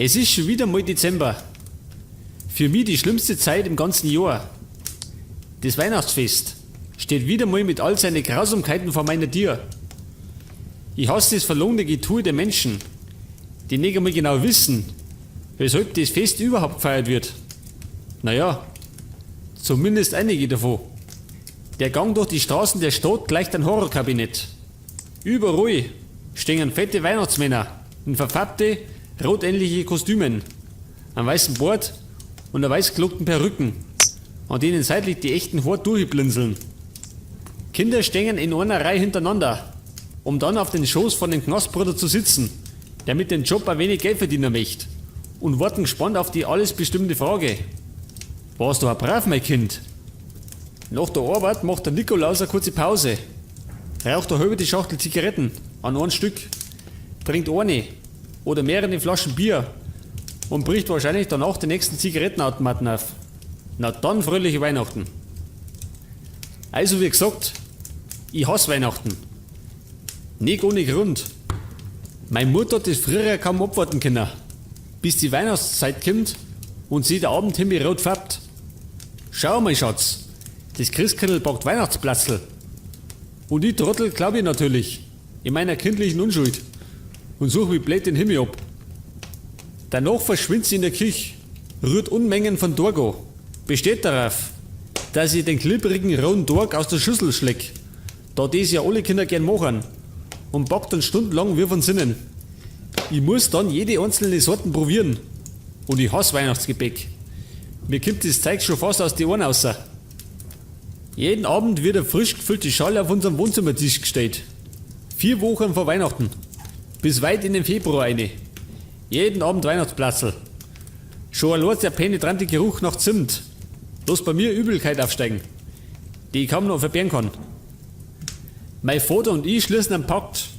Es ist schon wieder mal Dezember. Für mich die schlimmste Zeit im ganzen Jahr. Das Weihnachtsfest steht wieder mal mit all seinen Grausamkeiten vor meiner Tür. Ich hasse das verlogene Getue der Menschen, die nicht einmal genau wissen, weshalb das Fest überhaupt gefeiert wird. Naja, zumindest einige davon. Der Gang durch die Straßen der Stadt gleicht ein Horrorkabinett. Überall stehen fette Weihnachtsmänner in verfärbte, rotähnliche Kostümen, einem weißen Bart und einer weiß gelockten Perücken, an denen seitlich die echten Haare durchblinzeln. Kinder stehen in einer Reihe hintereinander, um dann auf den Schoß von dem Knastbruder zu sitzen, der mit dem Job ein wenig Geld verdienen möchte, und warten gespannt auf die alles bestimmende Frage: Warst du auch brav, mein Kind? Nach der Arbeit macht der Nikolaus eine kurze Pause, raucht eine halbe Schachtel Zigaretten an einem Stück, trinkt eine oder mehrere Flaschen Bier und bricht wahrscheinlich danach den nächsten Zigarettenautomaten auf. Na dann fröhliche Weihnachten. Also wie gesagt, ich hasse Weihnachten. Nicht ohne Grund. Meine Mutter hat das früher kaum abwarten können, bis die Weihnachtszeit kommt und sie der Abendhimmel rot färbt. Schau mal, Schatz, das Christkindl backt Weihnachtsplatzel. Und ich Trottel glaub ich natürlich, in meiner kindlichen Unschuld, und such wie blöd den Himmel ab. Danach verschwindet sie in der Küche, rührt Unmengen von Dorgo, besteht darauf, dass ich den glibbrigen rohen Dorg aus der Schüssel schleck, da das ja alle Kinder gern machen, und backt dann stundenlang wie von Sinnen. Ich muss dann jede einzelne Sorten probieren. Und ich hasse Weihnachtsgebäck. Mir kommt das Zeug schon fast aus die Ohren raus. Jeden Abend wird eine frisch gefüllte Schale auf unserem Wohnzimmertisch gestellt. 4 Wochen vor Weihnachten. Bis weit in den Februar rein. Jeden Abend Weihnachtsplatzel. Schon allein der penetrante Geruch nach Zimt lässt bei mir Übelkeit aufsteigen, die ich kaum noch verbergen kann. Mein Vater und ich schließen einen Pakt.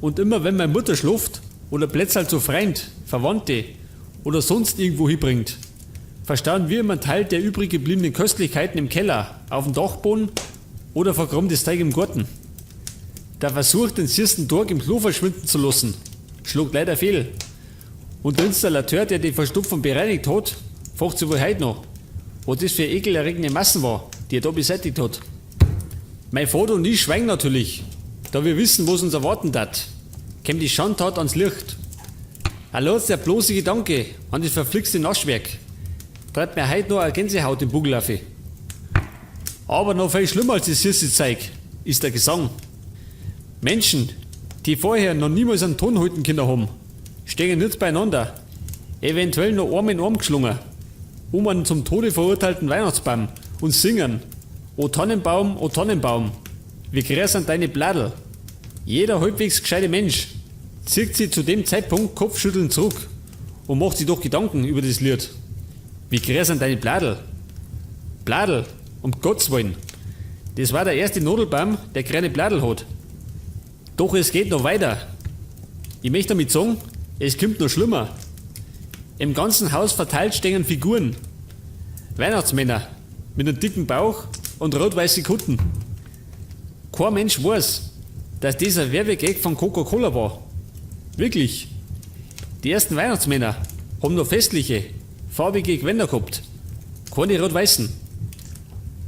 Und immer wenn meine Mutter schläft oder Plätzl zu Freund, Verwandte oder sonst irgendwo hinbringt, verstauen wir immer einen Teil der übrig gebliebenen Köstlichkeiten im Keller, auf dem Dachboden oder vergraben das Teig im Garten. Der Versuch, den süßen Tag im Klo verschwinden zu lassen, schlug leider fehl. Und der Installateur, der die Verstopfung bereinigt hat, fragt sich wohl heute noch, was das für ekelerregende Massen war, die er da beseitigt hat. Mein Vater und ich schweigen natürlich, da wir wissen, was uns erwarten hat. Käme die Schandtat ans Licht. Allein der bloße Gedanke an das verflixte Naschwerk treibt mir heute noch eine Gänsehaut im Bugel auf. Aber noch viel schlimmer als das süße Zeug ist der Gesang. Menschen, die vorher noch niemals einen Ton halten können haben, stehen nicht beieinander, eventuell noch Arm in Arm geschlungen, um einen zum Tode verurteilten Weihnachtsbaum und singen: O Tannenbaum, o Tannenbaum, wie groß sind deine Bladel. Jeder halbwegs gescheite Mensch zieht sich zu dem Zeitpunkt kopfschüttelnd zurück und macht sich doch Gedanken über das Lied. Wie groß sind deine Bladel? Bladel, um Gottes Willen. Das war der erste Nadelbaum, der kleine Bladel hat. Doch es geht noch weiter. Ich möchte damit sagen, es kommt noch schlimmer. Im ganzen Haus verteilt stehen Figuren. Weihnachtsmänner mit einem dicken Bauch und rot-weiße Kutten. Kein Mensch weiß, dass dieser Werbegag von Coca-Cola war. Wirklich. Die ersten Weihnachtsmänner haben noch festliche, farbige Gewänder gehabt. Keine rot-weißen.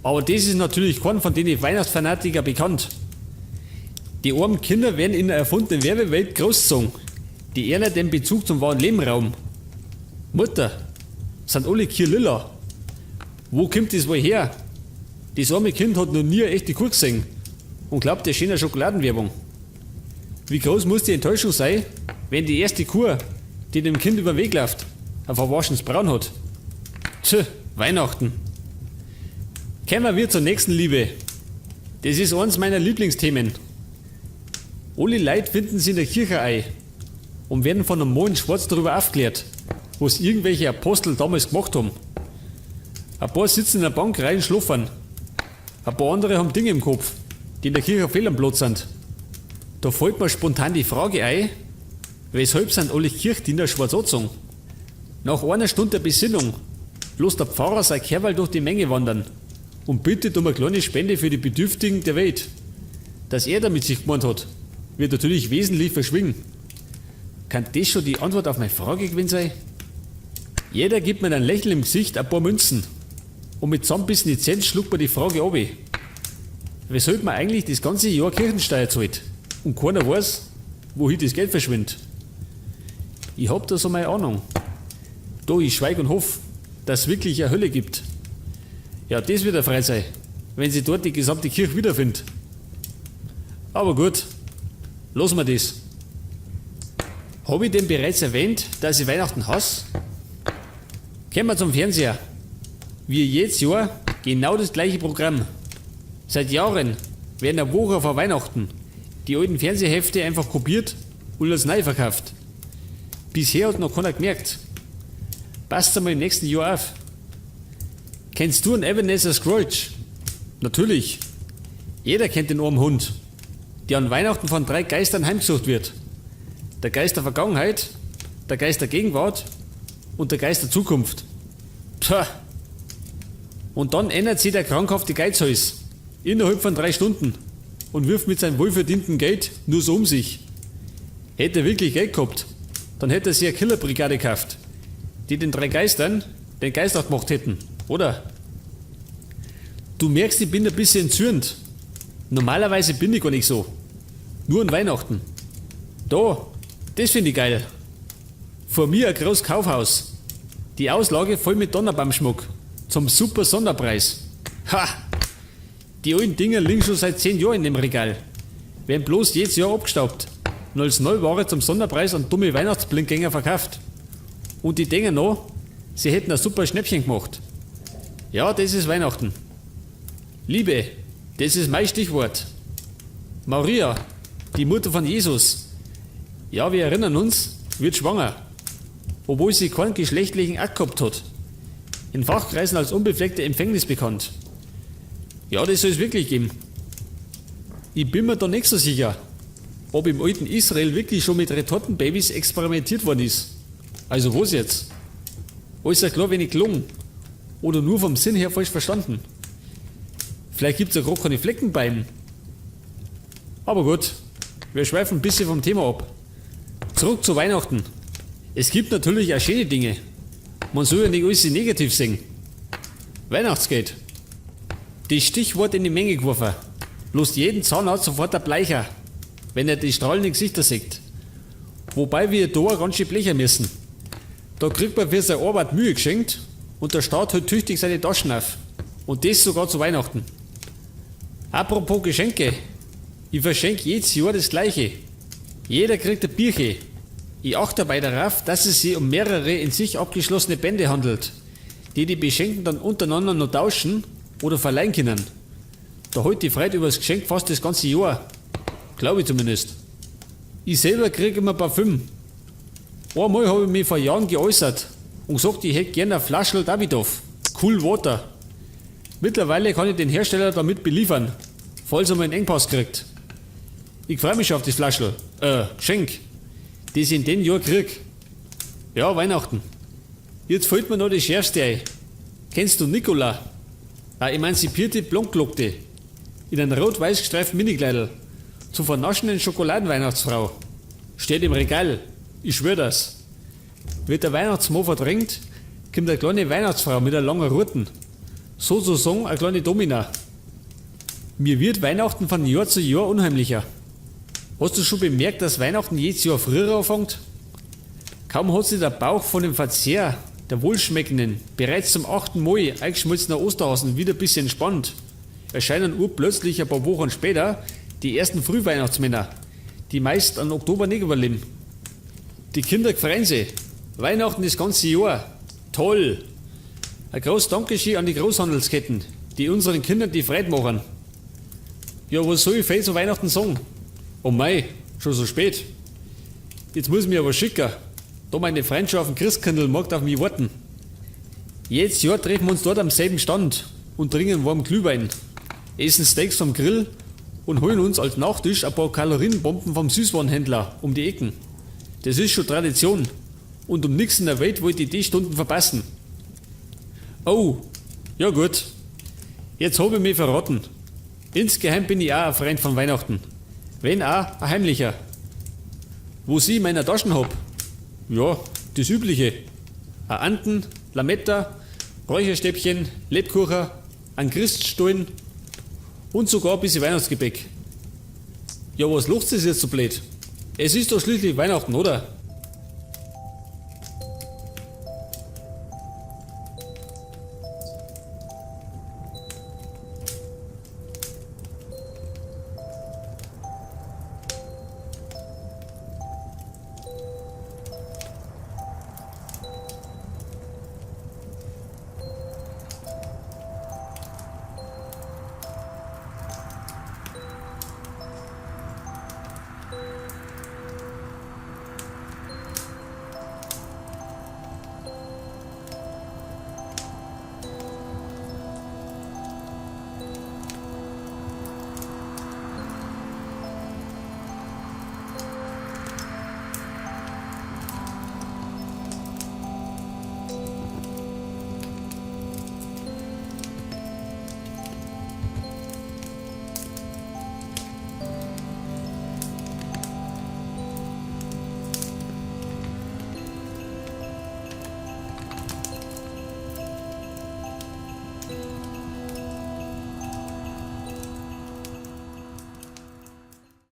Aber das ist natürlich keinem von den Weihnachtsfanatiker bekannt. Die armen Kinder werden in der erfundenen Werbewelt großgezogen, die eher den Bezug zum wahren Leben rauben. Mutter, sind alle Kühe lila? Wo kommt das wohl her? Das arme Kind hat noch nie eine echte Kuh gesehen und glaubt der schönen Schokoladenwerbung. Wie groß muss die Enttäuschung sein, wenn die erste Kuh, die dem Kind über den Weg läuft, ein verwaschenes Braun hat? Tch, Weihnachten. Kommen wir zur nächsten Liebe. Das ist eins meiner Lieblingsthemen. Alle Leute finden sie in der Kirche ein und werden von einem Moin schwarz darüber aufgeklärt, was irgendwelche Apostel damals gemacht haben. Ein paar sitzen in der Bank rein und schlafen. Ein paar andere haben Dinge im Kopf, die in der Kirche fehl am Platz sind. Da fällt mir spontan die Frage ein, weshalb sind alle Kirchdiener schwarz angezogen? Nach einer Stunde der Besinnung lässt der Pfarrer sein Kerl durch die Menge wandern und bittet um eine kleine Spende für die Bedürftigen der Welt. Dass er damit sich gemeint hat, wird natürlich wesentlich verschwiegen. Kann das schon die Antwort auf meine Frage gewesen sein? Jeder gibt mit einem Lächeln im Gesicht ein paar Münzen. Und mit zusammenbissenen Zähnen schluckt man die Frage ab. Weshalb man eigentlich das ganze Jahr Kirchensteuer zahlt und keiner weiß, wohin das Geld verschwindet. Ich hab da so meine Ahnung. Da, ich schweig und hoff, dass es wirklich eine Hölle gibt. Ja, das wird erfreut sein, wenn sie dort die gesamte Kirche wiederfindet. Aber gut, lassen wir das. Hab ich denn bereits erwähnt, dass ich Weihnachten hasse? Kommen wir zum Fernseher. Wie jedes Jahr genau das gleiche Programm. Seit Jahren werden eine Woche vor Weihnachten die alten Fernsehhefte einfach kopiert und als neu verkauft. Bisher hat noch keiner gemerkt. Passt einmal im nächsten Jahr auf. Kennst du einen Ebenezer Scrooge? Natürlich. Jeder kennt den armen Hund, der an Weihnachten von drei Geistern heimgesucht wird. Der Geist der Vergangenheit, der Geist der Gegenwart und der Geist der Zukunft. Pah. Und dann ändert sich der krankhafte Geizhals innerhalb von 3 Stunden und wirft mit seinem wohlverdienten Geld nur so um sich. Hätte er wirklich Geld gehabt, dann hätte er sich eine Killerbrigade gekauft, die den drei Geistern den Geist auch gemacht hätten, oder? Du merkst, ich bin ein bisschen entzürnt. Normalerweise bin ich gar nicht so. Nur an Weihnachten. Da, das finde ich geil. Vor mir ein großes Kaufhaus. Die Auslage voll mit Donnerbaumschmuck. Zum super Sonderpreis. Ha! Die alten Dinger liegen schon seit 10 Jahren in dem Regal. Werden bloß jedes Jahr abgestaubt und als Neuware zum Sonderpreis an dumme Weihnachtsblindgänger verkauft. Und die denken noch, sie hätten ein super Schnäppchen gemacht. Ja, das ist Weihnachten. Liebe, das ist mein Stichwort. Maria, die Mutter von Jesus. Ja, wir erinnern uns, wird schwanger. Obwohl sie keinen geschlechtlichen Akt gehabt hat. In Fachkreisen als unbefleckte Empfängnis bekannt. Ja, das soll es wirklich geben. Ich bin mir da nicht so sicher, ob im alten Israel wirklich schon mit Retortenbabys experimentiert worden ist. Also was jetzt? Alles ein klein wenig gelungen. Oder nur vom Sinn her falsch verstanden. Vielleicht gibt's ja gerade keine Flecken bei ihm. Aber gut, wir schweifen ein bisschen vom Thema ab. Zurück zu Weihnachten. Es gibt natürlich auch schöne Dinge. Man soll ja nicht alles negativ sehen. Weihnachtsgeld. Das Stichwort in die Menge geworfen. Lässt jeden Zahnarzt sofort ein Bleicher, wenn er die strahlenden Gesichter sieht. Wobei wir da auch ganz schön blechen müssen. Da kriegt man für seine Arbeit Mühe geschenkt und der Staat hält tüchtig seine Taschen auf. Und das sogar zu Weihnachten. Apropos Geschenke. Ich verschenke jedes Jahr das Gleiche. Jeder kriegt ein Bierchen. Ich achte dabei darauf, dass es sich um mehrere in sich abgeschlossene Bände handelt, die die Beschenkten dann untereinander noch tauschen oder verleihen können. Da hält die Freude über das Geschenk fast das ganze Jahr. Glaube ich zumindest. Ich selber krieg immer Parfüm. Einmal habe ich mich vor Jahren geäußert und gesagt, ich hätte gerne eine Flasche Davidoff. Cool Water. Mittlerweile kann ich den Hersteller damit beliefern, falls er mal einen Engpass kriegt. Ich freue mich schon auf das Flaschel. Geschenk. Das ich in dem Jahr krieg. Ja, Weihnachten. Jetzt fällt mir noch das Schärfste ein. Kennst du Nicola? Eine emanzipierte Blondglockte. In einem rot-weiß gestreiften Minikleidl. Zur vernaschenen Schokoladenweihnachtsfrau. Steht im Regal. Ich schwör das. Wird der Weihnachtsmann verdrängt, kommt eine kleine Weihnachtsfrau mit einer langen Ruten. Sozusagen eine kleine Domina. Mir wird Weihnachten von Jahr zu Jahr unheimlicher. Hast du schon bemerkt, dass Weihnachten jedes Jahr früher anfängt? Kaum hat sich der Bauch von dem Verzehr der wohlschmeckenden, bereits zum 8. Mal eingeschmolzener Osterhasen wieder ein bisschen entspannt, erscheinen urplötzlich ein paar Wochen später die ersten Frühweihnachtsmänner, die meist an Oktober nicht überleben. Die Kinder freuen sich. Weihnachten das ganze Jahr. Toll! Ein großes Dankeschön an die Großhandelsketten, die unseren Kindern die Freude machen. Ja, was soll ich viel zu Weihnachten sagen? Oh mei, schon so spät. Jetzt muss ich mich aber schicken, da meine Freunde schon auf dem Christkindlmarkt auf mich warten. Jedes Jahr treffen wir uns dort am selben Stand und trinken warmen Glühwein, essen Steaks vom Grill und holen uns als Nachtisch ein paar Kalorienbomben vom Süßwarenhändler um die Ecken. Das ist schon Tradition und um nix in der Welt wollte ich die Stunden verpassen. Oh, ja gut. Jetzt hab ich mich verraten. Insgeheim bin ich auch ein Freund von Weihnachten. Wenn auch ein heimlicher. Wo sie in meiner Taschen hab? Ja, das Übliche. A Anten, Lametta, Räucherstäbchen, Lebkuchen, an Christstollen und sogar ein bisschen Weihnachtsgebäck. Ja, was lacht ihr jetzt so blöd? Es ist doch schließlich Weihnachten, oder?